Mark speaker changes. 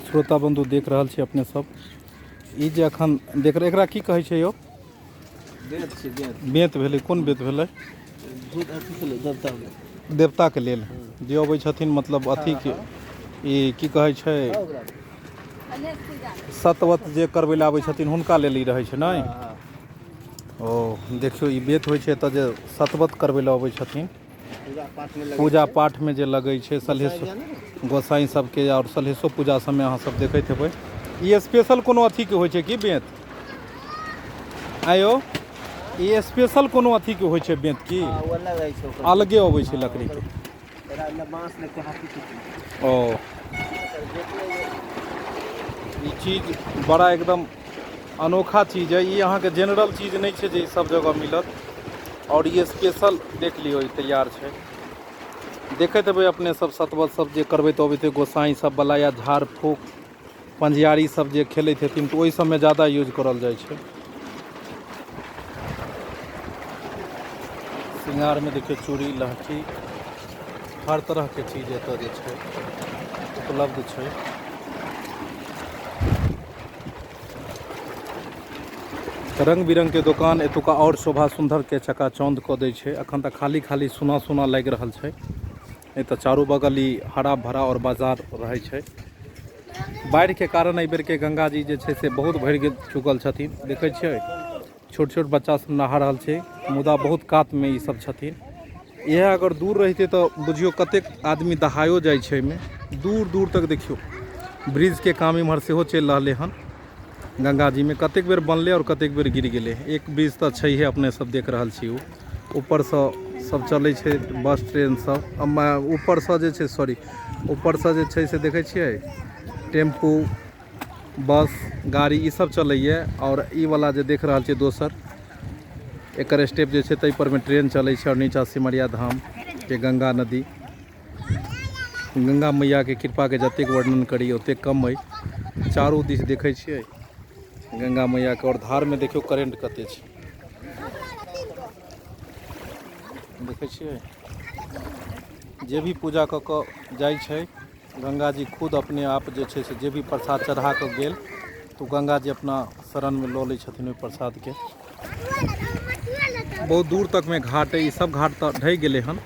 Speaker 1: श्रोता बंधु देख रहल छी अपने सब ई जे अखन देख एकरा की कहै छै यौ?
Speaker 2: बेंत छै, बेंत।
Speaker 1: बेंत भेलै। कोन बेंत भेलै?
Speaker 2: भूत अथी छलै, देवता।
Speaker 1: देवताके लेल जे अबै छथिन, मतलब अथीके ई की कहै छै, सतवत जे करबै लए आबै छथिन, हुनका लेल ई रहै छै। नहि ओ देखियौ, ई बेत होइ छै एतऽ जे सतवत करबै लए अबै छथिन, पूजा पाठमे जे लगै छै सलहेश गोसाई सबके आओर सलहेशो पूजा सबमे अहाँ सब देखैत हेबै। ई स्पेशल कोनो अथीके होइ छै की बेंत? आयो, ई स्पेशल कोनो अथीके होइ छै बेंत की? अलगे अबै छै लकड़ीके? ओ ई चीज बड़ा एकदम अनोखा चीज है। ई अहाँके जनरल चीज नहि छै जे ई सब जगह मिलत। आओर ई स्पेशल देख लियौ, ई तैयार छै। देखैत हेबै अपने सब, सतबत सब जे करबैत अबैत गोसाई सब वाला या झाड़ फूक पंजियारी सब जे खेलैत हेथिन, तऽ ओहि सबमे ज्यादा यूज करल जाइ छै। श्रृंगारमे देखियौ, चूड़ी लहठी हर तरहके चीज एतऽ जे छै उपलब्ध छै। रंग बिरंग के दोकान एतुका आओर शोभा सुंदर के चकाचौंध कऽ दै छै। अखन तऽ खाली खाली सुना सुना लागि रहल छै, नहि तऽ चारू बगल ई हरा भरा आओर बाजार रहै छै। बाढ़िके कारण एहि बेरके गंगा जी जे छै से बहुत भरि गेल चुकल छथिन। देखै छियै, छोट छोट बच्चा सब नहा रहल छै, मुदा बहुत कातमे ई सब छथिन। इएह अगर दूर रहितै तऽ बुझियौ कतेक आदमी दहायो जाइ छै एहिमे। दूर दूर तक देखियौ, ब्रिजके काम इम्हर सेहो चलि रहलै हन। गंगा जीमे कतेक बेर बनलै आओर कतेक बेर गिर गेलै। एक ब्रिज तऽ छैहे, अपने सब देख रहल छी। ओ ऊपरसँ सब चलै छै बस ट्रेन सब ऊपरसँ जे छै, सॉरी, ऊपरसँ जे छै से देखै छियै, टेम्पू बस गाड़ी ई सब चलैए। आओर ई वाला जे देख रहल छियै दोसर एकर स्टेप जे छै, ताहि परमे ट्रेन चलै छै। आओर नीचा सिमरिया धामके गंगा नदी। गंगा मैयाके कृपाके जतेक वर्णन करी ओतेक कम अइ। चारू दिस देखै छियै गंगा मैयाके। आओर धारमे देखियौ करेंट कते छै, देखै छियै। जे भी पूजा कऽ कऽ जाइ छै, गंगा जी खुद अपने आप जे छै से जे भी प्रसाद चढ़ा कऽ गेल, तऽ गंगा जी अपना शरणमे लऽ लै छथिन ओहि प्रसादके। बहुत दूर तकमे घाट अइ। ई सब घाट तऽ ढहि गेलै हन।